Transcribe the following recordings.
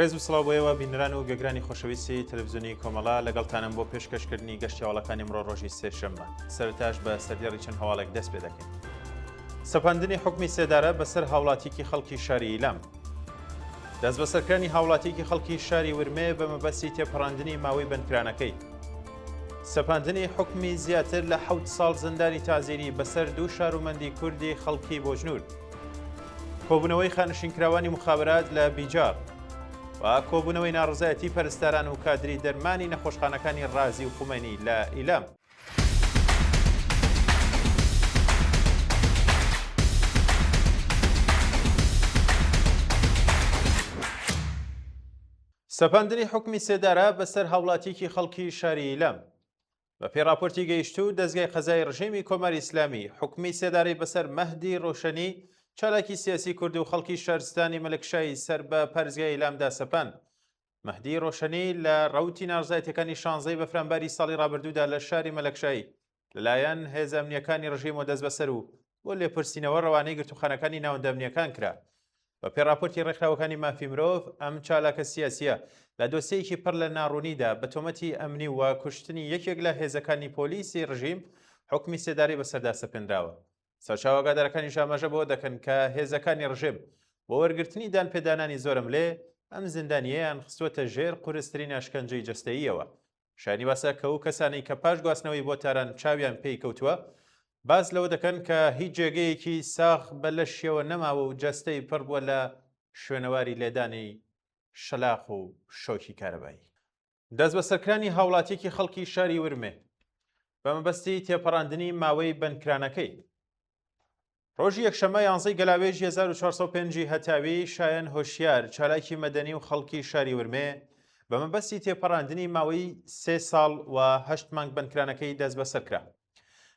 ڕێز و سڵاو بۆ ئێوە بینەران و گوێگرانی خۆشەویستی تەلەفزیۆنی کۆمەڵە، لەگەڵتانم بۆ پێشکەشکردنی گەشتی هەواڵەکانی ئەمڕۆ ڕۆژی سێشەممە. سەرەتاش بە سەردێڕی چەند هەواڵێک دەست پێ دەکەین. سەپاندنی حوکمی سێدارە بەسەر هاوڵاتیکی خەڵکی شاری ئیلام. دەستبەسەرکرانی هاوڵاتیکی خەڵکی شاری ورمێ بە مەبەستی تێپەڕاندنی ماوەی بەندکرانەکەی. سەپاندنی حوکمی زیاتر لە حەوت ساڵ زیندانی تەعزیری بەسەر دوو شارومەندی کوردی خەڵکی بۆجنوورد. کۆبوونەوەی خانشینکراوانی مخابرات لە بیجاڕ و کۆبوونەوەی ناڕەزایەتی پەرستاران و کادری دەرمانی نەخۆشخانەکانی ڕازی و خومەینی لە ئیلام. سەپاندنی حوکمی سێدارە بەسەر هاوڵاتییەکی خەڵکی شاری ئیلام. بە پێی ڕاپۆرتی گەیشتوو، دەزگای قەزایی ڕژێمی کۆماری ئیسلامی حوکمی سێدارەی بەسەر مەهدی ڕۆشەنی، چالاکی سیاسی کورد و خەڵکی شارستانی مەلەکشایی سەر بە پارێزگای ئیلامدا سەپاند. مەهدی ڕۆشەنی لە ڕەوتی ناڕزایەتیەکانی شانزەی بەفرانباری ساڵی ڕابردوودا لە شاری مەلەکشایی لەلایەن هێزە ئەمنییەکانی ڕژێمەوە دەستبەسەر و بۆ لێپرسینەوە ڕەوانەی گرتووخانەکانی ناوەندە ئەمنییەکان کرا. بە پێی ڕاپۆرتی ڕێکخراوەکانی مافی مرۆڤ، ئەم چالاکە سیاسییە لە دۆسیەیەکی پڕ لە ناڕوونیدا بە تۆمەتی ئەمنی و کوشتنی یەکێک لە هێزەکانی پۆلیسی ڕژیم حوکمی سێدارەی بەسەردا سەپێنراوە. سەرچاوە ئاگادارەکانیش ئاماژە بەوە دەکەن کە هێزەکانی ڕژێم بۆ وەرگرتنی دانپێدانانی زۆرەملێ ئەم زیندانییەیان خستووەتە ژێر قورسترین ئەشکەنجەی جەستەییەوە. شایانی باسە کە ئەو کەسانەی کە پاش گواستنەوەی بۆ تاران چاویان پێی کەوتووە باس لەوە دەکەن کە هیچ جێگەیەکی ساغ بە لەشیەوە نەماوە و جەستەی پڕ بووە لە شوێنەواری لێدانی شەلاق و شۆکی کارەبایی. دەستبەسەرکرانی هاوڵاتییەکی خەڵکی شاری ورمێ بە مەبەستی تێپەڕاندنی ماوەی بەندکرانەکەی. ڕۆژی یەکشەممە یانزەی گەلاوێژی 1405 ی هەتاوی، شایەن هۆشیار، چالاکی مەدەنی و خەڵکی شاری ورمێ، بە مەبەستی تێپەڕاندنی ماوەی سێ ساڵ و هەشت مانگ بەندکرانەکەی دەستبەسەر کرا.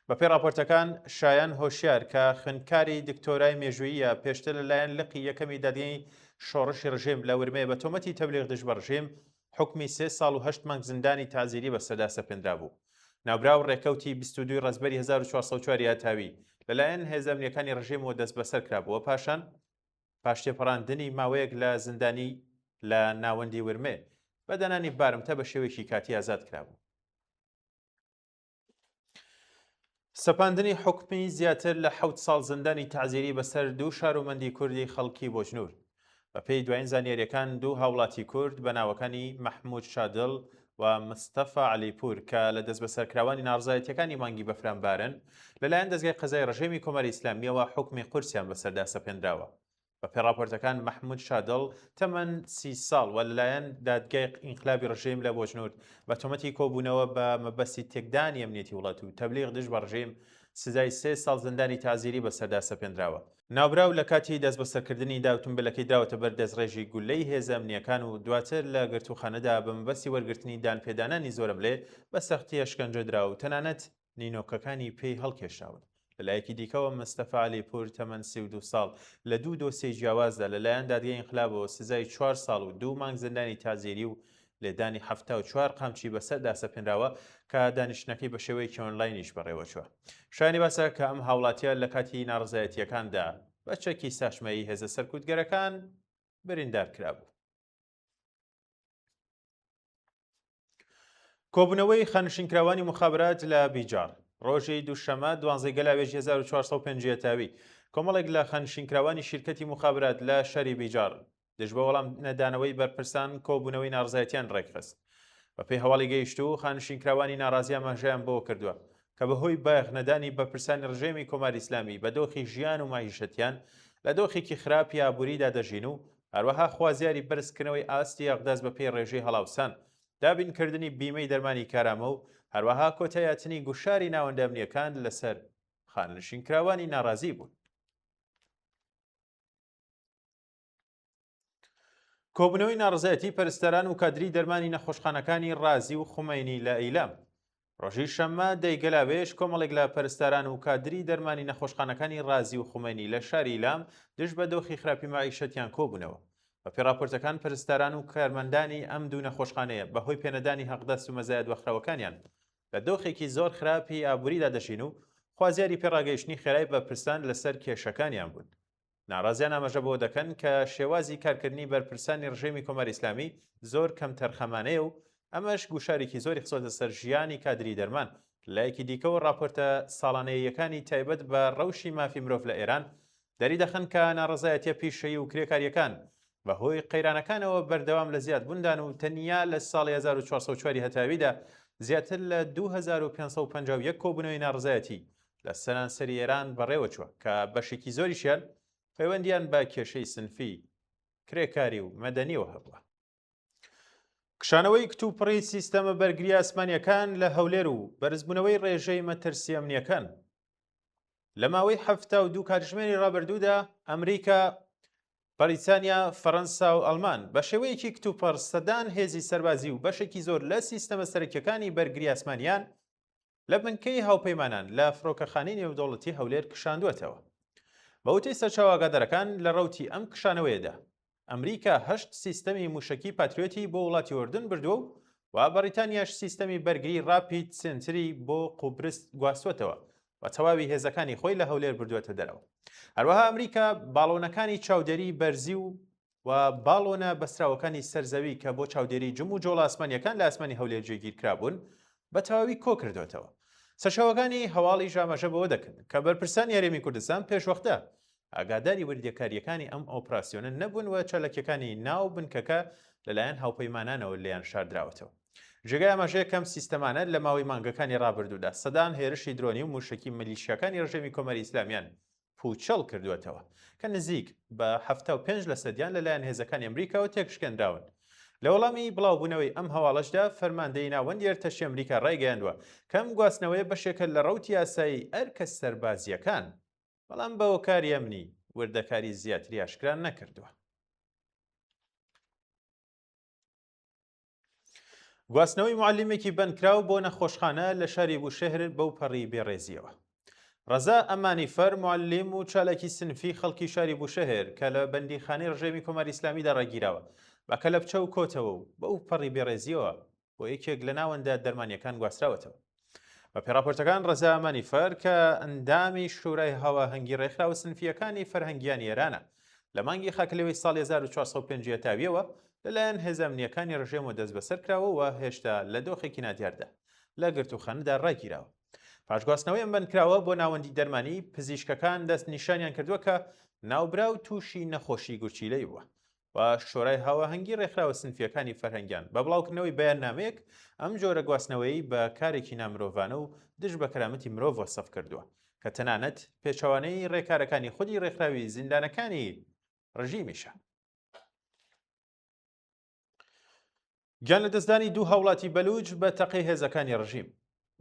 بەپێی ڕاپۆرتەکان، شایان هۆشیار کە خوێندکاری دکتۆرای مێژووییە، پێشتر لەلایەن لقی یەکەمی دادگای شۆڕشی ڕژێم لە ورمێ بە تۆمەتی تەبلیغ دژ بە ڕژێم حوکمی سێ ساڵ و هەشت مانگ زیندانی تەعزیری بەسەردا سەپێنرابوو. ناوبراو ڕێکەوتی 22 ی ڕەزبەری 1404 ی هەتاوی لەلایەن هێزە ئەمنییەکانی ڕژێمەوە دەستبەسەر کرابوو و پاشان پاش تێپەڕاندنی ماوەیەک لە زیندانی لە ناوەندی ورمێ بە دانانی بارمتە بە شێوەیەکی کاتی ئازاد کرابوو. سەپاندنی حوکمی زیاتر لە حەوت ساڵ زیندانی تەعزیری بەسەر دوو شارومەندی کوردی خەڵکی بۆجنوور. بەپێی دوایین زانیارییەکان دوو هاوڵاتی کورد بە ناوەکانی مەحموود شادڵ و مستەفا عەلیپوور کە لە دەستبەسەرکراوانی ناڕزایەتییەکانی مانگی بەفرانبارن، لەلایەن دەزگای قەزای ڕژێمی کۆماری ئیسلامییەوە حوکمی قورسیان بەسەردا سەپێنراوە. بەپێی ڕاپۆرتەکان مەحمود شادڵ تەمەن سی ساڵ و لەلایەن دادگای ئینقلابی ڕژیم لە بۆجنورد بە تۆمەتی کۆبوونەوە بە مەبەستی تێکدانی ئەمنیەتی وڵات و تەبلیغ دژ بە ڕژیم سزای سێ ساڵ زیندانی تەعزیری بەسەردا سەپێنراوە. ناوبراو لە کاتی دەستبەسەرکردنیدا ئوتومبێلەکەی دراوەتە بەر دەستڕێژی گوللەی هێزە ئەمنییەکان و دواتر لە گرتووخانەدا بە مەبەستی وەرگرتنی دانپێدانانی زۆرەملێ بە سەختی ئەشکەنجە درا و تەنانەت نینۆکەکانی پێی هەڵکێشراون. لەلایەکی دیکەوە مستەفا عەلیپوور تەمەن 32 ساڵ لە دوو دۆسیەی جیاوازدا لەلایەن دادگای ئینقلابەوە سزای چوار ساڵ و دوو مانگ زیندانی تەعزیری و لێدانی 74 قامچی بەسەردا سەپێنراوە کە دانیشتنەکەی بە شێوەیەکی ئۆنلاینیش بەڕێوەچووە. شایانی باسە کە ئەم هاوڵاتیە لە کاتی ناڕەزایەتییەکاندا بە چەکی ساچمەیی هێزە سەرکوتگەرەکان بریندار کرابوو. کۆبوونەوەی خانشینکراوانی موخابرات لە بیجاڕ ڕۆژی دووشەمە دوانزەی گەلاوێژی 1405 هەتاوی کۆمەڵێک لە خانشینکراوانی شیرکەتی موخابرات لە شاری بیجاڕ دژ بە وەڵام نەدانەوەی بەرپرسان کۆبوونەوەی ناڕزایەتیان ڕێکخست. بەپێی هەواڵی گەیشتوو خانشینکراوانی ناڕازی ئاماژەیان بەوە کردووە کە بەهۆی بایەخ نەدانی بەرپرسانی ڕژێمی کۆماری ئیسلامی بە دۆخی ژیان و مەعیشەتیان لە دۆخێکی خراپی ئابووریدا دەژین و هەروەها خوازیاری بەرزکردنەوەی ئاستی ئەقداس بەپێی ڕێژەی هەڵاوسان، دابینکردنی بیمەی دەرمانی کارامە و هەروەها کۆتاییهاتنی گوشاری ناوەندە ئەمنییەکان لەسەر خانەنشینکراوانی ناڕازی بوون. کۆبوونەوەی ناڕەزایەتی پەرستاران و کادری دەرمانی نەخۆشخانەکانی ڕازی و خومەینی لە ئیلام. ڕۆژی شەممە دەی گەلاوێژ کۆمەڵێک لە پەرستاران و کادری دەرمانی نەخۆشخانەکانی ڕازی و خومەینی لە شاری ئیلام دژ بە دۆخی خراپی مەعیشەتیان کۆبوونەوە. بەپێی ڕاپۆرتەکان پەرستاران و کارمەندانی ئەم دوو نەخۆشخانەیە بەهۆی پێنەدانی حەقدەست و مەزایا دواخراوەکانیان لە دۆخێکی زۆر خراپی ئابووریدا دەژین و خوازیاری پێڕاگەیشتنی خێرای بەرپرسان لەسەر کێشەکانیان بوون. ناڕازیان ئاماژە بەوە دەکەن کە شێوازی کارکردنی بەرپرسانی ڕژێمی کۆماری ئیسلامی زۆر کەمتەرخەمانەیە و ئەمەش گوشارێکی زۆری خستۆتە سەر ژیانی کادری دەرمان. لەلایەکی دیکەوە ڕاپۆرتە ساڵانەییەکانی تایبەت بە ڕەوشی مافی مرۆڤ لە ئێران دەریدەخەن کە ناڕەزایەتیە پیشەیی و کرێکارییەکان بە هۆی قەیرانەکانەوە بەردەوام لە زیادبووندان و تەنیا لە ساڵی 1404 هەتاویدا زیاتر لە 2551 کۆبوونەوەی ناڕەزایەتی لە سەرانسەری ئێران بەڕێوەچووە کە بەشێکی زۆریشیان پەیوەندیان بە کێشەی سنفی، کرێکاری و مەدەنیەوە هەبووە. کشانەوەی کتوپڕی سیستەمە بەرگری ئاسمانیەکان لە هەولێر و بەرزبوونەوەی ڕێژەی مەترسی ئەمنیەکان لە ماوەی 72 کاتژمێری ڕابردوودا ئەمریکا، بەریتانیا، فەرەنسا و ئەڵمان بە شێوەیەکی کتوپڕ سەدان هێزی سەربازی و بەشێکی زۆر لە سیستەمە سەرەکیەکانی بەرگری ئاسمانیان لە بنکەی هاوپەیمانان لە فڕۆکەخانەی نێودەوڵەتی هەولێر کشاندووەتەوە. بە وتەی سەرچاوە ئاگادارەکان لە ڕەوتی ئەم کشانەوەیەدا ئەمریکا هەشت سیستەمی موشەکی پاتریۆتی بۆ وڵاتی ئوردن بردووە و و بەڕیتانیاش سیستەمی بەرگری ڕاپید سێنتری بۆ قوبرس گواستووەتەوە و تەواوی هێزەکانی خۆی لە هەولێر بردووەتە دەرەوە. هەروەها ئەمریکا باڵۆنەکانی چاودێری بەرزی و و باڵۆنە بەستراوەکانی سەر زەوی کە بۆ چاودێری جم و جۆڵە ئاسمانییەکان لە ئاسمانی هەولێر جێگیر کرابوون، بە تەواوی کۆکردۆتەوە. سەرچاوەکانی هەواڵیش ئاماژە بەوە دەکەن کە بەرپرسانی هەرێمی کوردستان پێشوەختە ئاگاداری وردەکارییەکانی ئەم ئۆپراسیۆنە نەبوون و چالاکییەکانی ناو بنکەکە لەلایەن هاوپەیمانانەوە لێیان شاردراوەتەوە. جێگای ئاماژەیە کەم سیستەمانە لە ماوەی مانگەکانی ڕابردوودا سەدان هێرشی درۆنی و مووشەکی میلیشیاکانی ڕژێمی کۆماری ئیسلامیان پووچەڵ کردووەتەوە کە نزیک بە 75 لەسەدیان لەلایەن هێزەکانی ئەمریکاوە تێکشکێنراون. لە وەڵامی بڵاوبوونەوەی ئەم هەواڵەشدا فەرماندەیی ناوەندی ئەرتەشی ئەمریکا ڕایگەیاندووە کە ئەم گواستنەوەیە بەشێکە لە ڕەوتی یاسایی ئەرکە سەربازییەکان، بەڵام بە هۆکاری ئەمنی وردەکاری زیاتری ئاشکرا نەکردووە. گواستنەوەی موعەلیمێکی بەندکراو بۆ نەخۆشخانە لە شاری بوشەهر بەو پەڕی بێڕێزیەوە. ڕەزا ئەمانیفەر موعەلیم و چالاکی سنفی خەڵکی شاری بوشەهر کە لە بەندیخانەی ڕژێمی کۆماری ئیسلامیدا ڕاگیراوە بە کەلەپچە و کۆتەوە و بەو پەڕی بێڕێزیەوە بۆ یەکێک لە ناوەندە دەرمانیەکان گواستراوەتەوە. بە پێی ڕاپۆرتەکان ڕەزا ئەمانیفەر کە ئەندامی شورای هاواهەنگی ڕێکخراوە سنفییەکانی فەرهەنگیانی ئێرانە لە مانگی خاکەلێوەی ساڵی 1405 هەتاویەوە لەلایەن هێزە ئەمنییەکانی ڕژێمەوە دەستبەسەر کراوە و هێشتا لە دۆخێکی نادیاردا لە گرتووخانەدا ڕاگیراوە. پاش گواستنەوەی ئەم بەندکراوە بۆ ناوەندی دەرمانی، پزیشکەکان دەستنیشانیان کردووە کە ناوبراو تووشی نەخۆشی گورچیلەی بووە. و شۆرای هاواهەنگی ڕێکخراوە سنفییەکانی فەرهەنگیان بە بڵاوکردنەوەی بەیاننامەیەک ئەم جۆرە گواستنەوەیەی بە کارێکی نامرۆڤانە و دژ بە کەرامەتی مرۆڤ وەسف کردووە کە تەنانەت پێچەوانەی ڕێکارەکانی خودی ڕێکخراوی زیندانەکانی ڕژیمیشە. گیان لەدەستدانی دوو هاوڵاتی بەلووچ بە تەقەی هێزەکانی ڕژیم.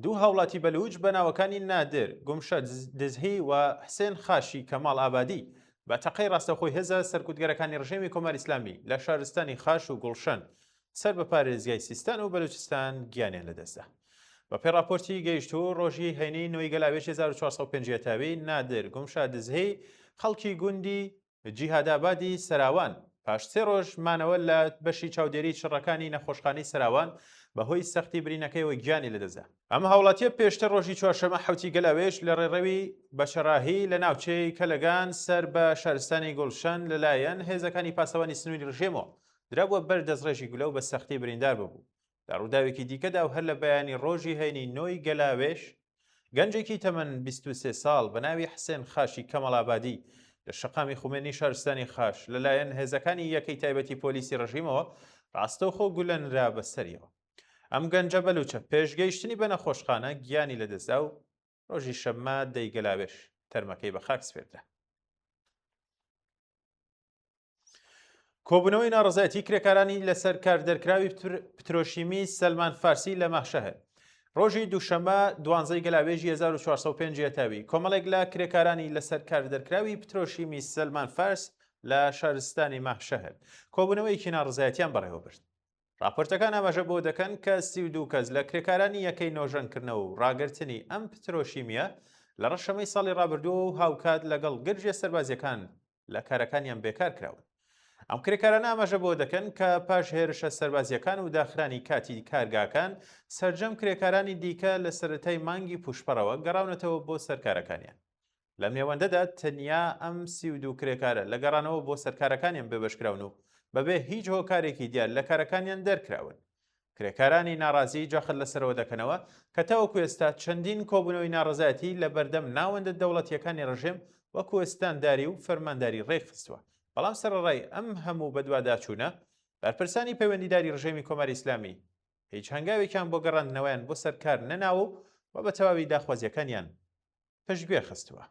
دوو هاوڵاتی بەلووچ بە ناوەکانی نادر گومشە دزهی و حسێن خاشی کەماڵ ئابادی بە تەقەی ڕاستەوخۆی هێزە سەرکوتگەرەکانی ڕژێمی کۆماری ئیسلامی لە شارستانی خاش و گوڵشەن سەر بە پارێزگای سیستان و بەلوچستان گیانیان لەدەستدا. بە پێی ڕاپۆرتی گەیشتوو ڕۆژی هەینی نۆی گەلاوێژ 1405 هەتاوی نادر گومشا دزهی خەڵکی گوندی جیهادئابادی سەراوان، پاش سێ ڕۆژ مانەوە لە بەشی چاودێریی چڕەکانی نەخۆشخانەی سەراوان، بەهۆی سەختی برینەکەیەوە گیانی لەدەستدا. ئەم هاوڵاتییە پێشتر ڕۆژی چوارشەممە حەوتی گەلاوێژ لە ڕێڕەوی بەچەڕاهی لە ناوچەی کەلەگان سەر بە شارستانی گوڵشەن لەلایەن هێزەکانی پاسەوانی سنووری ڕژێمەوە درابووە بەر دەستڕێژی گولە و بە سەختی بریندار ببوو. لە ڕووداوێکی دیکەدا و هەر لە بەیانی ڕۆژی هەینی نۆی گەلاوێژ، گەنجێکی تەمەن 23 ساڵ بە ناوی حسێن خاشی کەمەڵابادی لە شەقامی خومێنی شارستانی خاش لەلایەن هێزەکانی یەکەی تایبەتی پۆلیسی ڕژیمەوە ڕاستەوخۆ گولە نرا بە سەریەوە. ئەم گەنجە بەلوچە پێش گەیشتنی بە نەخۆشخانە گیانی لەدەستدا و ڕۆژی شەممە دەی گەلاوێژ تەرمەکەی بە خاک سپێردرا. کۆبوونەوەی ناڕەزایەتی کرێکارانی لەسەر کار دەرکراوی پترۆشیمی سەلمان فارسی لە ماهشەهر ڕۆژی دووشەممە دوانزەی گەلاوێژی 1405 هەتاوی کۆمەڵێک لە کرێکارانی لەسەر کار دەرکراوی پترۆشیمی سەلمان فارس لە شارستانی ماهشەهر کۆبوونەوەیەکی ناڕەزایەتیان بەڕێوەبرد. راپۆرتەکان ئاماژە بەوە دەکەن کە 32 کەس لە کرێکارانی یەکەی نۆژەنکردنەوە و ڕاگرتنی ئەم پترۆشیمیە لە ڕەشەمەی ساڵی ڕابردووە و هاوکات لەگەڵ گرژیە سەربازیەکان لە کارەکانیان بێکار کراون. ئەم کرێکارانە ئاماژە بەوە دەکەن کە پاش هێرشە سەربازیەکان و داخرانی کاتی کارگاکان، سەرجەم کرێکارانی دیکە لە سەرەتای مانگی پوشپەڕەوە گەڕاونەتەوە بۆ سەر کارەکانیان. لەم نێوەندەدا تەنیا ئەم 32 کرێکارە لە گەڕانەوە بۆ سەر کارەکانیان بێبەشکراون و بەبێ هیچ هۆکارێکی دیار لە کارەکانیان دەرکراون. کرێکارانی ناڕازی جەخت لەسەرەوە دەکەنەوە کە تاوەکو ئێستا چەندین کۆبوونەوەی ناڕەزایەتی لە بەردەم ناوەندە دەوڵەتییەکانی ڕژێم وەکو ئوستانداری و فەرمانداری ڕێکخستووە، بەڵام سەرەڕای ئەم هەموو بەدواداچوونە، بەرپرسانی پەیوەندیداری ڕژێمی کۆماری ئیسلامی هیچ هەنگاوێکیان بۆ گەڕاندنەوەیان بۆ سەر کار نەناوە و بە تەواوی داخوازییەکانیان پشتگوێ خستووە.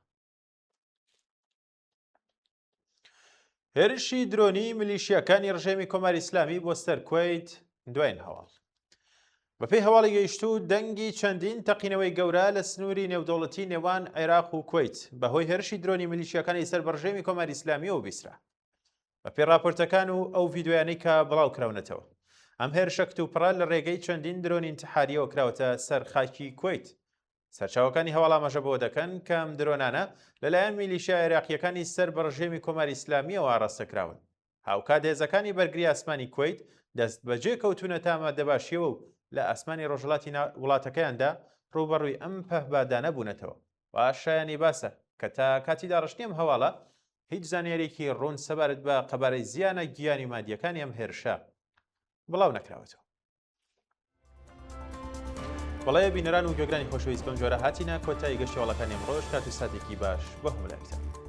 هێرشی درۆنی میلیشیاکانی ڕژێمی کۆماری ئیسلامی بۆ سەر کوەیت دوایین هەواڵ. بەپێی هەواڵی گەیشتوو دەنگی چەندین تەقینەوەی گەورە لە سنووری نێودەوڵەتی نێوان عێراق و کوەیت بەهۆی هێرشی درۆنی میلیشیاکانی سەر بە ڕژێمی کۆماری ئیسلامیەوە بیسترا. بەپێی راپۆرتەکان و ئەو ڤیدیۆیانەی کە بڵاو کراونەتەوە ئەم هێرشە کتوپڕە لە ڕێگەی چەندین درۆنی ئینتحاریەوە کراوەتە سەر خاکی کوەیت. سەرچاوەکانی هەواڵ ئاماژە بەوە دەکەن کە ئەم درۆنانە لەلایەن میلیشیا عێراقییەکانی سەر بە ڕژێمی کۆماری ئیسلامییەوە ئاڕاستە کراون. هاوکات هێزەکانی بەرگری ئاسمانی کوەیت دەستبەجێ کەوتوونەتە ئامادەباشییەوە و لە ئاسمانی ڕۆژهەڵاتی وڵاتەکەیاندا ڕووبەڕووی ئەم پەهبادانە بوونەتەوە. و شایانی باسە کە تا کاتی داڕشتنی ئەم هەواڵە هیچ زانیارییەکی ڕوون سەبارەت بە قەبارەی زیانە گیانی و مادییەکانی ئەم هێرشە بڵاو نەکراوەتەوە. بەڵێ بینەران و گوێگرانی خۆشەویست بەم جۆرە هاتینە کۆتایی گەشتی هەواڵەکانی ئەمڕۆش کات و ساتێکی باش بۆ هەموو لایەکتان.